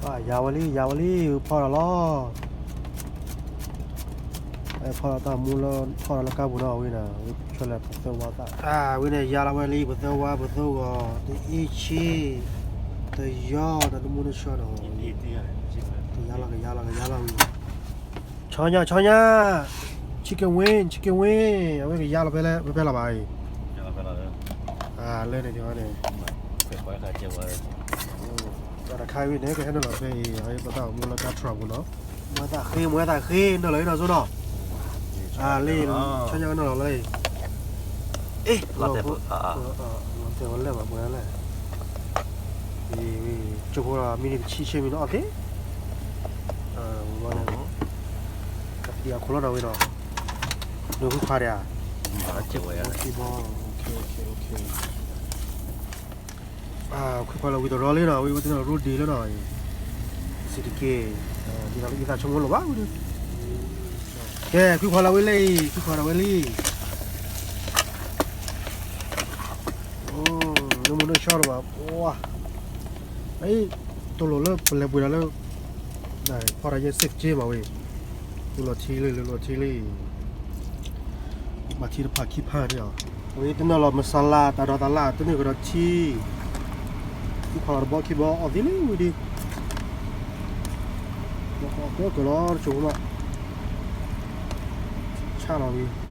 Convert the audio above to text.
ယၤဝဲလံ ယၤဝဲလံ ဖီၣ်ဒီးလီၤ. ဖီၣ်ဒီးတၢ်မူလၢ ဖီၣ်ဒီးလၢကါပူၤနီၤ ဝံၤန့ၣ် ဝံၤဆီလဲၣ်ပသၢဝါသၣ် ဝံၤန့ၣ် ယါလီၤဝဲလံ ပသၢဝါ ပသၢဂီၤ တအ့ၣ်ဆ့ တယီဒီးတမူတဆှီဒီး ကယါလီၤ ကယါလီၤ ကယါလီၤဝံၤ ဆီညါ ဆီညါ chicken wing chicken wing အဝဲကယါလီၤဖဲလဲၣ် ဖဲဖဲလီၤဘၣ်အံၤ လၢန့ၣ်န့ၣ် တၢ်တခါဝံၤန့ၣ် ကဟဲနုာ်လီၤဖဲအံၤ ပသးမူလၢကါ truck ပူၤနီၤ မွဲသးဃ့ မွဲသးဃ့ နုာ်လီၤအံၤနီၤ ဆိနီၤ လၢ ဆီညါကနုာ်လီၤလၢအံၤ အ့ၣ် လီၤတဲာ်ဝဲလဲၣ်ဘၣ်ပှဲၤလဲၣ် ကၠိဖိဒီးမံနံၤတဆံဆ့မံနီၤအီၣ်သ့ ဝံၤန့ၣ် ကသံၣ်အခိၣ်လီၤနီၤဝံၤနီၤ နုာ်ခွံခွါဒံးဧါ ခွံခွါလီၤဝံၤတရီလံနီၤ ဝံၤဝဲတနီၤရိဒ့လၢနီၤ စံးတက့ၢ် ဒ်သိးလၢအံသးဆိကမိၣ်လိာ်ဘၣ်ဝံၤဒီး ကဲ ခွံခွါလီၤဝံၤလံ ခွံခွါလီၤဝံၤလံ နမူနဆှီတဘၣ် ပှၤ အံၤ တလိၣ်လၢပလဲၤပှ့ၤဒီးလၢ ဖီၣ်တၢ်ယဲ safe က့မးဝံၤ လူလီၤထံလံ လူလီၤထံလံ ဘၣ်ထံတဖၣ်ခံဖၣ်န့ၣ်လီၤ ဝံၤတနုာ်လီၤ မဆါလါ တၢ်ဒီးတၢ်လၢ် တနုာ်ကဒီးထံ ခွံခွါလီၤတဘီခံဘီ အီၣ်သ့လံဝံၤဒီး ကကလီၤတဆိကမး ဆၣ်လီၤဝံၤ